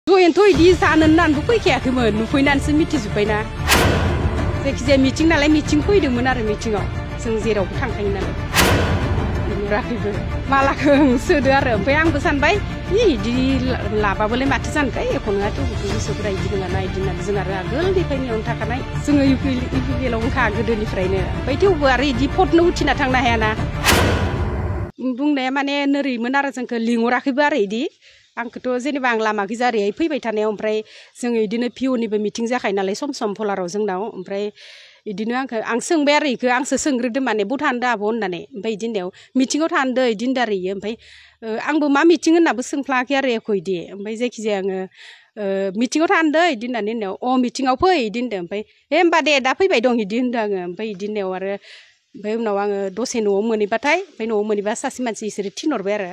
जयन्थ' इदि जानो होननानैबो फैखायाखैमोन नुफैनानैसो मिथिजोब्बायना जायखिजाया मिटिं नालाय मिटिं फैदोंमोन आरो मिटिंआव जों जेरावबो थांखायो नालाय नुराखैबो मालाखौ सोदो आरो ओमफ्राय आंबो सानबाय इदि लाबाबोलाय माथो जानोखाय एख' नङा थेवबो गोसोफोरा इदि नङाना इदि होननानै जों आरो आगोलनिफ्रायनो इयावनो थाखानाय जोङो इउपिपिएलआव ओंखा गोदोनिफ्रायनो ओमफ्राय थेवबो आरो इदि फटनो उथिना थांनो हायाना बुंनाया माने नोरैमोन आरो जोंखौ लिंहराखैबो आरो इदि आंखौथ' जेनेबा आं लामा गेजेरैहाय फैबाय थानायाव ओमफ्राय जोङो इदिनो पिअनिबो मिटिं जाखायो नालाय सम सम पलाराव जोंनाव ओमफ्राय इदिनो आं सोंबाय आरो इखौ आंसो सोंग्रोदों माने बहा थांदो आब' होननानै ओमफ्य इदि होननायाव मिटिङाव थांदो इदि होनदो आरो इयो ओमफ्राय आंबो मा मिटिं होननाबो सोंफ्लाङाखै आरो एख' इदि ओमफ्राय जायखिजाया आङो मिटिङाव थांदो इदि होननानै होननायाव मिटिङाव फै इदि होनदो ओमफ्राय होमबा दे दा फैबाय दं इदि होनदो आङो ओमफ्राय इदि होननायाव आरो ओमफ्राय उनाव आङो दसे न'आव मोनहैबाथाय ओमफ्राय न'आव मोनहैबा सासे मानसि इसोरो थिनहरबाय आरो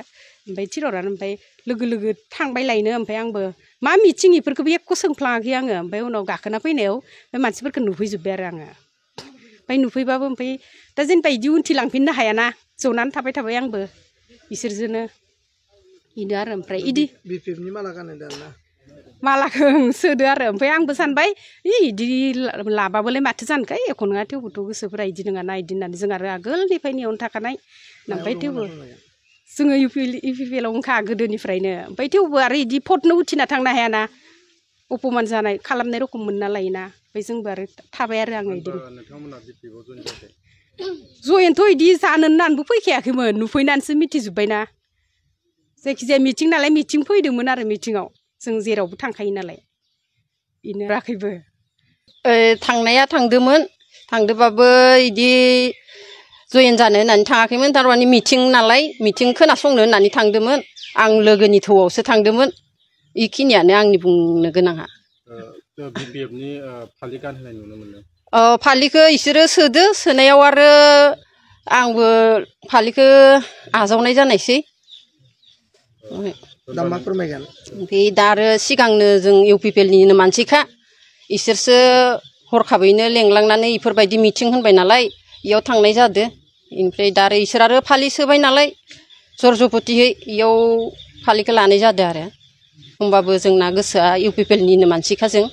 ओमफ्राय थिनहरनानै ओमफ्राय लोगो लोगो थांबाय लायनो ओमफ्राय आंबो मा मिटिं इफोरखौबो एख' सोंफ्लाङाखै आङो ओमफ्राय उनाव गाखोना फैनायाव बे मानसिफोरखौ नुफैजोब्बाय आरो आङो ओमफ्राय नुफैबाबो ओमफ्राय दा जेनेबा इदि उनथिलांफिननो हायाना जनानै थाबाय आंबो इसोरजोंनो इनो आरो ओमफ्राय इदि बिपिएफनि माला गानहोदों आरोना मालाखौ सोदो आरो ओमफ्राय आंबो सानबाय इदि लाबाबोलाय माथो जानोखाय एख' नङा थेवबोथ' गोसोफोरा इदि नङाना इदि होननानै जों आरो आगोलनिफ्रायनो इयावनो थाखानाय ओमफ्राय थेवबो जोङो इउपिपिएलआव ओंखा गोदोनिफ्रायनो ओमफ्राय थेवबो आरो इदि फटनो उथिना थांनो हायाना अपमान जानाय खालामनाय रखम मोनना लायोना ओमफ्राय जोंबो आरो थाबाय आरो आङो इदिनो जयन्थ' इदि जानो होननानैबो फैखायाखैमोन नुफैनानैसो मिथिजोब्बायना जायखिजाया मिटिं नालाय मिटिं फैदोंमोन आरो मिटिङाव जों जेरावबो थांखायो नालाय इनो राखैबो थांनाया थांदोंमोन थांदोंबाबो इदि जयेन जानो होननानै थाङाखैमोन थारमाने मिटिं नालाय मिटिं खोनासंनो होननानै थांदोंमोन आं लोगोनि थौआवसो थांदोंमोन इखिनियानो आंनि बुंनो गोनाङा बिपिएफनि फालि गानहोनाय नुनो मोनदों फालिखौ इसोरो सोदो सोनायाव आरो आंबो फालिखौ आजावनाय जानायसै दा मा फोरमायगोन ओमफ्राय दा आरो सिगांनो जों इउपिपिएलनिनो मानसिखा इसोरसो हरखाबैनो लेंलांनानै इफोरबायदि मिटिं होनबाय नालाय इयाव थांनाय जादो ओमफ्राय दा आरो इसोर आरो फालि सोबाय नालाय जरजबतियै इयाव फालिखौ लानाय जादो आरो होमबाबो जोंना गोसोआ इउपिपिएलनिनो मानसिखा जों